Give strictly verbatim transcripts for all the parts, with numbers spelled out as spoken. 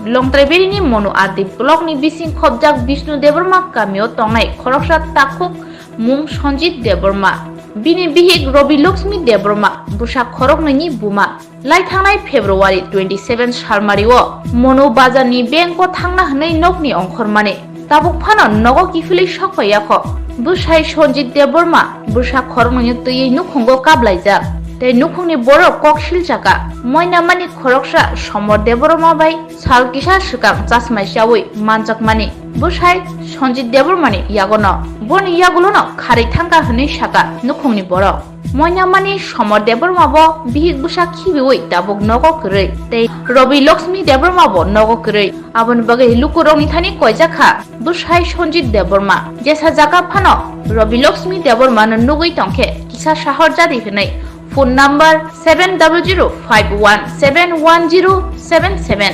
Longtraiberini Monu R D block ni bising khobjak Bishnu Debbarma kamio tongnai khoroksa takhuk mung Sanjit Debbarma. Bini bihik Robi Lakshmi Debbarma, bwsa khoroknwini buma. Lai thangnai February twenty seven salmario Monu bazarni bank o thangna hwnwi nokni ongkhormani. Tabuk phano nogo kiphilwi sokphaiyakho. Bwsai Sanjit Debbarma bwsa khoroknwino twiwi nukhungo kablaijak. Tei nukhungni borok kok silchaka. Moinamani khoroksa Somor Debbarma bai sal kisa swkang chasmai chaui manjakmani bwsai Sanjit Debbarmani yagono. Boni yagulono kharwi thangkha hwnwi saka nukhungni borok. Moinamani Somor Debbarma bo bihik bwsa khibiui tabuk nogo kwrwi tei Robi Lakshmi Debbarma bo nogo kwrwi. Aboni bagwi lukurokni thani koijakha bwsai Sanjit Debbarma. Jesa jaga phano Robi Lakshmi Debbarmano nugwi tongkhe kisa sahor jadi hwnwi phone number seven double zero five one seven one zero seven seven.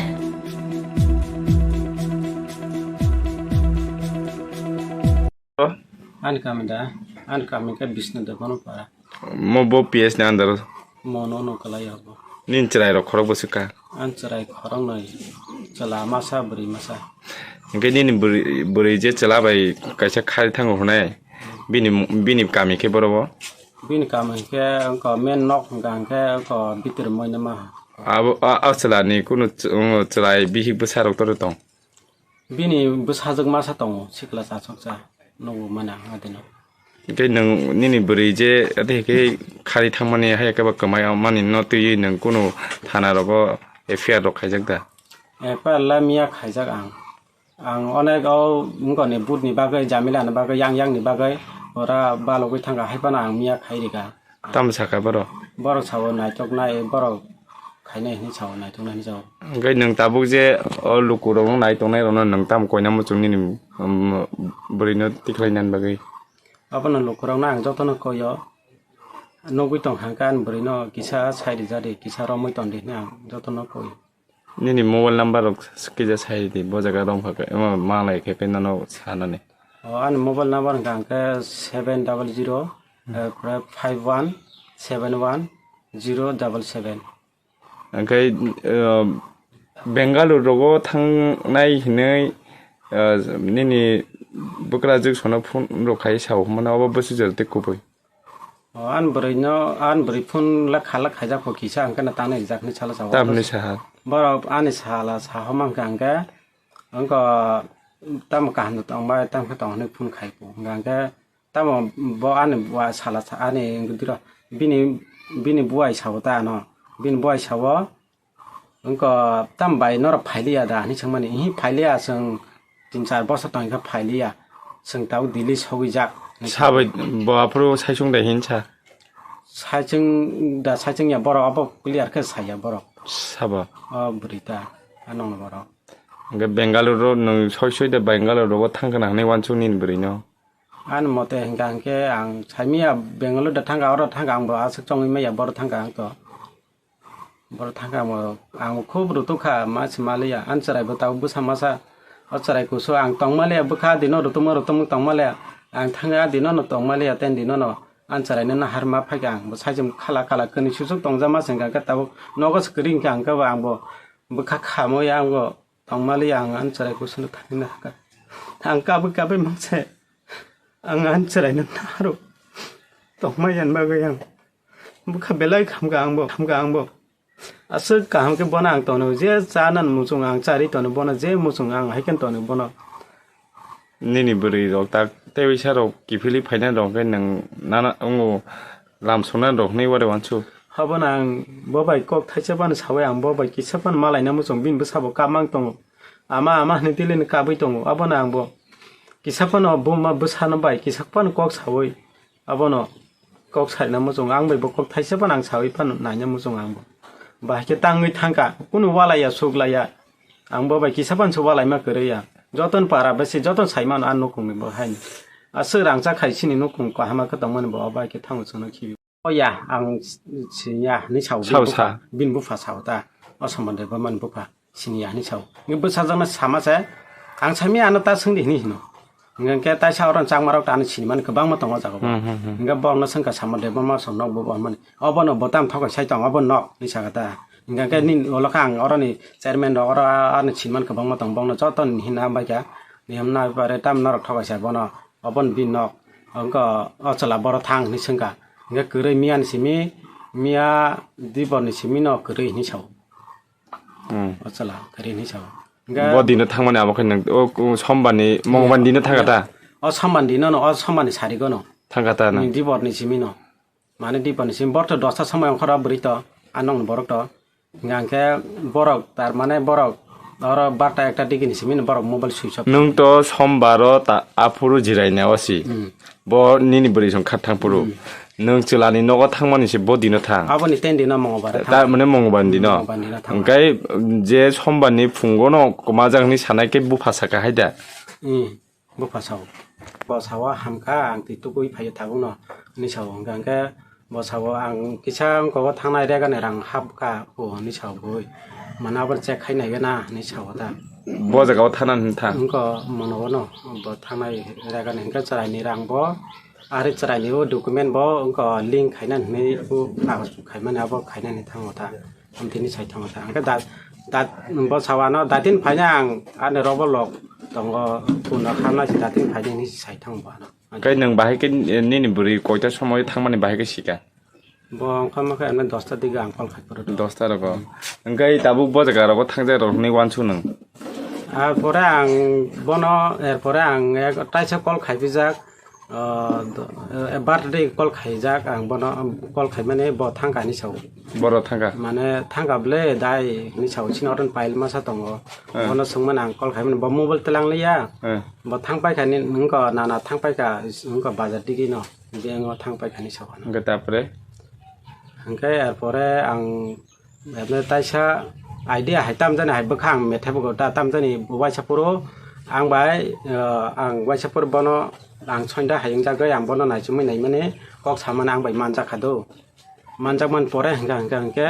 Ani kami da, ani kami ke Bishnu Debbarma para. Mo bo P S ni under o. Mo no no kalai abo. Nin chwrai rok khorok bwswk ka? An chwrai khorok noi. Chwla masa bwrwi masa. Hingke nini bwrwi, bwrwi je chwla bai kaisa khari thango hwnai. Bini, bini kami khe boro bo? Bini kami khe wngkha main nok hwnkha hwnkhe wngkha bitor moinama. Abo, a, a chwla ni kunu ch-, wng chwrai bihik bwsa rok toro tong? Bini bwsajwk masa tongo, sikla chasoksa, nugo mani ang adino. Tei nwng nini bwrwi je ate khe khari thangmani hai khe ba kwmai mani no twiwi nwng kunu thana rogo F I R rok khaijak da? F I R la miya khaijak ang. Ang onek o wngkoni butni bagwi, jamilani bagwi, yang yangni bagwi ora balogwi thangkha, hai phano ang miya khai rikha. Tamo sakha borok? Borok sao naitoknai, borok khainai hinwi sao, naitoknai hinwi sao. Hwnkhe nwng tabuk je o lukurokno naitongnai rokno nwng tamo koina muchung nini, um, bwrwino tikhlai nani bagwi? Abono lukurokno ang jotono koio. Nugwi tongkha hwnkhe ani bwrwino kisa sai rijadi, kisa romwi tongdi hinwi ang jotono koio. Nini mobile number rok kisa sai di, bo jaga rong kha khe, emo manglai khe khe nono sanani. O, ani mobile number hwnkha hwnkhe seven double zero, eh, five one seven one zero double seven. Hwnkhe, eh, Bangalore rogo thangnai hinwi, eh, nini bwkrajwk sono phone rok khai sao hwnmano, obo bwswk jora tei kubui? O, ani bwrwino, ani bwrwi phone le khala khaijak kho kisa, hwnkhe no tamo rijak hinwi sala sao. Tamni saha? Borok ani sala saha mankha hwnkhe, wngkha tamo kaham tongbai, tamo khe tong hinwi phone khai kho. Hwnkha hwnkhe tamo bo ani wa sala sa, ani wngkha diro, bini, bini buai sao ta ano, bini buai sao, wngkha tam bai norok phailiya da hinwi swngmani, ihi phailiya, chwng tin char bosor tongkha phailiya, chwng tabuk Delhi sogwijak. Sabai bo aphuru saichung da hinsa? Saichung da, saichung ya borok, abo clear khe saya borok. Sabo? O bwrwi ta, a nongni borok. Hwnkhe Bangalore ro nwng soi soi da Bangalore rogo thangkha na hinwi uansuk nini bwrwino? Ani mote hwnkha hwnkhe ang saimanya Bangalore da thangkha, oro thangkha, ang bo aswk chongwi manya, boro thangkha ang to. Boro thangkha ang bo, ang bo khub rutuk kha, ma se maliya, ani chwrai bo tabuk bwsa masa, o chwrai kusu ang tongmaliya, bwkha dino rutukma rutukma tongmaliya, ang thangkha dino no tongmaliya, ten dino no ani chwrai no nahar ma phaikha ang bo, saichung khala khala kwnwi susuk tongjak ma se hwnkha khe tabuk nogo se kwrwi hwnkha hwnkhe bo ang bo bwkha khamwi ang bo. Tongmali ang ani chwrai kusuno thangwi nahakha. Ang kabwi kabwi mangse. Ang ani chwraino naharo. Tongmai yan bagwi ang bwkha belai khamkha ang bo, khamkha ang bo. Aswk kaham khe bono ang tono, je chanani muchung ang charwi tono bono, je muchung ang hai khe tono bono. Nini bwrwi rok tak tei uisa rok kiphilwi phainai rok khe nwng nana wngo lam songna rok hinwi uari uansuk. Abono ang bo bai kok thaisa phano saui ang bo bai kisa phano malaina muchung bini bwsabo kap mang tongo. Ama ama hinwi tili ni kabui tongo. Abono ang bo kisa phano buma bwsano bai kisa phano kok saui abono kok saina muchung ang bai bo kok thaisa phano ang saui phano naina muchung ang bo. Bahai khe tangwi thangkha kunu walaiya suklaiya. Ang bo bai kisa phano se walaima kwrwi ya. Jotono para besi jotono sai mano a nukungni bo haino. Aswk rangchak khai chini nukung kahama khe tongmani bo bai khe thango chwngno khibi. O ya, ang siniya hinwi sao, bini bupha, bini bupha sao ta. O Somon Debbarmani bupha siniya hinwi sao. Ngi bwsajakno sama se, ang saimanya ano ta swngdi hinwi hino. Hingke taisa oro changmarok ta ano sinimani kwbangma tongo o jaga o. Hmm, hmm, hmm. Hingke borokno swngkha Somon Debbarma song nok bo bo hwnmani. Obono bo tamo thokoi sai tongo, obo nok hinwi sakha ta. Hingka khe nini ulo khe ang oroni chairman rok oro ani sinman kwbangma tong, bongno joto ni hinna hambai kha. Ni hwnna pore tam norok thokaisa bono, oboni bini nok wngkha o chwla boro thang hinwi swngkha. Hingke kwrwi miya ni simi, miya dibor ni simi no kwrwi hinwi sao. Hmm. O chwla kwrwi hinwi sao. Hingke bo dino thangmani abo khe nang, o, o, sombar ni, mongbar ni dino thangkha ta? O sombar ni dino no, o sombar ni sarigo no. Thangkha ta na? Ni dibor ni simi no. Mane dibor ni simi bor to dosta somoi ongkhor o bwrwi to, a nong ni borok to. Hingke borok, tar mane borok oro barta ekta digi ni simi borok mobile switch off. Nwng to sombar o ta aphuru jirai na o si. Hmm. Bo nini bwrwi song khat thang phuru. Hmm. Nwng chwla ni nogo thangmani se bo dino thang. Aboni ten dino Mongolbar Ta thang. Mane Mongolbar ni dino. Mongolbar ni dino thang. Hingke je sombar ni phungo no kwmajak ni sanai khe bupha saka hai da. Hmm. Bupha sao. Bo sao, "Hamkha, ang twi tugui phaiyo tabukno," hinwi sao. Hingkha hingkhe bo sao, "Ang kisa wngkha o thangnai regani rang hapkha o," hinwi sao bui. Mane abo check khai nai gana hinwi sao ta. Bo jaga o thana hinwi tha. Wngkha mono bono bo thangnai regani hingkhe chwraini rang bo, ari chwraini o document bo wngkha link khaina hinwi bo kagoj khaimani abo khainani thango ta. Amtini sai thango ta. Hingke da, da, bo sawano datin phaina ang ani robo lok tongo, puno khamna si datin phaina hinwi si sai thango bo ano. Kai nwng bahai khe nini bwrwi koita somoi thangmani bahai khe sika? Bo wngkha ma khe ano dosta dige ang call khai phuru. Dosta rogo. Hingke tabuk bo jaga rogo thangjak rok hinwi uansuk nwng? Ar pore ang bono, er pore ang ek taisa call khai pijak. Ah, do-, eh, birthday call khaijak ang bono, call khaimani bo thangkha hinwi sao. Boro thangkha? Mane thangkha ble dai hinwi sao, chini oron pile masa tongo. Eh. Bono swngmani ang call khaimani bo mobile twlang liya. Eh. Bo thang paikha ni wngkha nana thang paikha wngkha bazar digi no. Biyang o thang paikha hinwi sao ano. Hingke tapore? Hingke er pore ang Ebe taisa idea hai tamjani hai bwkha ang methai bugo ta tamjani waisa phuru ang bai, eh, ang waisa phuru bono ang sonda hai wngjagwi ang bono naichomwi naimani kok samani ang bai manjakha do. Manjakmani pore hwnkha hwnkha hwnkhe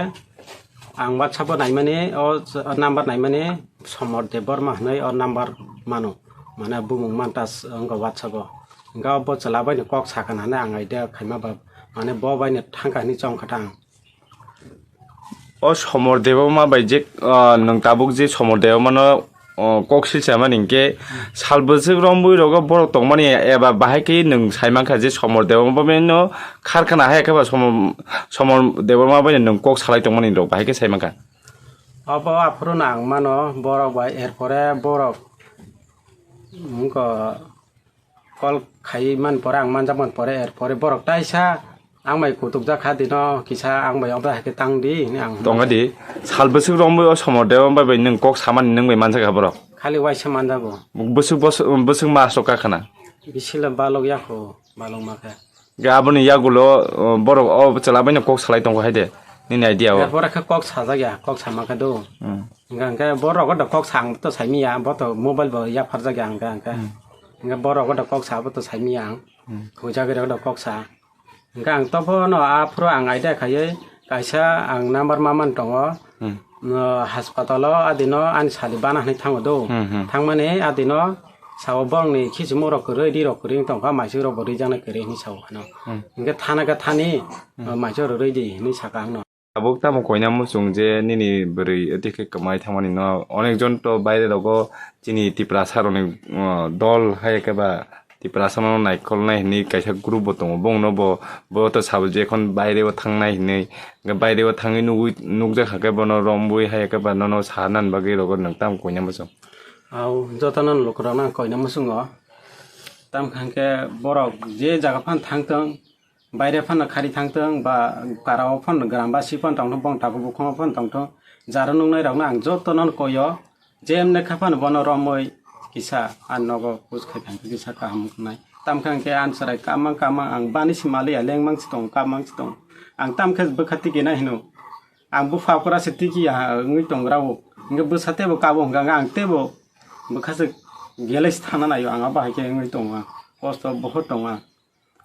ang WhatsApp-o naimani o number naimani Somor Debbarma hwnwi o number mano. Mane bumung mantas wngkha WhatsApp-o. Hwnkhe o bo chwla baino kok sakha hwnwi ang idea khaima ba mane bo baino thangkha hwnwi chongkha ta ang. O Somor Debbarma bai je, ah, nwng tabuk je Somor Debbarmano, oh, kok silsa mani hinkhe sal bwswk romwi rogo borok tongmani eba bahai khe nwng sai mankha je Somor Debbarma bai no kharkhana hai khe ba Somor, Somor Debbarma bai nwng kok salai tongmani rok bahai khe sai mankha. Obo aphuru no ang mano borok bai, er pore borok wngkha. Call khai man pore ang manjak man pore, er pore borok taisa ang bai kutuk jak kha dino kisa ang bai obo hai khe tang di hinwi ang. Tongkha di, sal bwswk romwi o Somor Debbarma bai nwng kok samani nwng bai manjak kha borok? Khali waisa manjago. Bwswk bos-, bwswk mas rok kha khna? Bisila balok yako, balok ma khe. Ga aboni yagulo, uh, borok o chwla bai no kok salai tongo hai de, nini idea o. Er pore khe kok sajak ya, kok sama khe do. Hmm. Hingkha hingkhe borok o do kok sa ang to saimiya, bo to mobile bo yapharjak ya hingkha hingkhe. Hmm. Hingkhe borok o do kok sa bo to saimiya ang. Hmm. Hujagwi rok do kok sa. Hingkhe ang tobo no aphuru ang idea khaiwi kaisa ang number ma man tongo. Hmm. No, haspatalo adino ani sadi bana hinwi thango do. Hmm, hmm. Thangmani adino sao borokni khichimung rok kwrwi, ri rok kwrwi wng tongkha, maising rok bo rijaknai kwrwi hinwi sao ano. Hmm. Hingkhe thana khe thani, hmm, maising rok rwi di hinwi saka ano. Tabuk tamo koina muchung je nini bwrwi tei khe kwmai thangmani no, onek jon to baire rogo chini Tiprasa rokni, uh, dol hai khe ba Tiprasa no naikolnai hinwi kaisa group bo tongo, bongno bo, bo to sabo je ekhon baire o thangnai hinwi, hingkhe baire o thangwi nugwi, nukjak kha khe bono romwi hai khe ba nono sa nani bagwi rogo nwng tamo koina muchung? Au, jotono lukurokno ang koina muchungo, tamo kha hingkhe borok je jaga phano thangthwng, baire phano khari thangthwng, ba karao phano, grambasi phano tongthwng, bong tabuk bukhumo phano tongthwng, jaro nuknairokno ang jotono koio, je mne kha phano bono romwi kisa a nogo kuch khai thangkhe kisa kaham wngnai. Tamkhe hwnkhe ang chwrai kamang kamang ang bani se maliya lengmang se tongo, kamang se tongo. Ang tamkhe bwkha tikina hino. Ang bupha kura se tikiya wngwi tongrao. Hwnkhe bwsa teibo kabo hwnkha hwnkhe ang teibo bwkha se gelai se thangna naio, ang abo hai khe wngwi tongo ang. Kosto bohot tongo ang.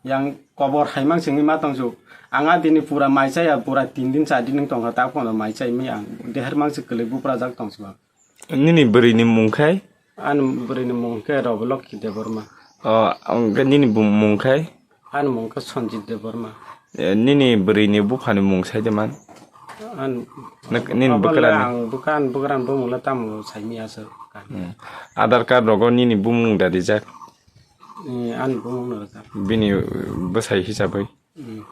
Yang kobor hai mang singwi ma tong su. Ang a dini pura mai chaya, pura tin din char din wng tong kha, ta phano mai chai mi ang. Deher mang se kwlwi buprajak tong su ang. Nini bwrwi ni mung khai? Ani bwrwi ni mung khe Roboloki Debbarma. O, ang khe nini bu-, mung khai? Ani mung khe Sanjit Debbarma. Eh, nini bwrwi ni bupha ni mung sai de man? An Nini bwkra ni? Ang bwkha, an bwkra ni bumung le tamo saimi aswk. Hmm. Aadhaar card rogo nini bumung da rijak? Eh, ani bumung no rijak. Bini bwsai hisabwi? Hmm.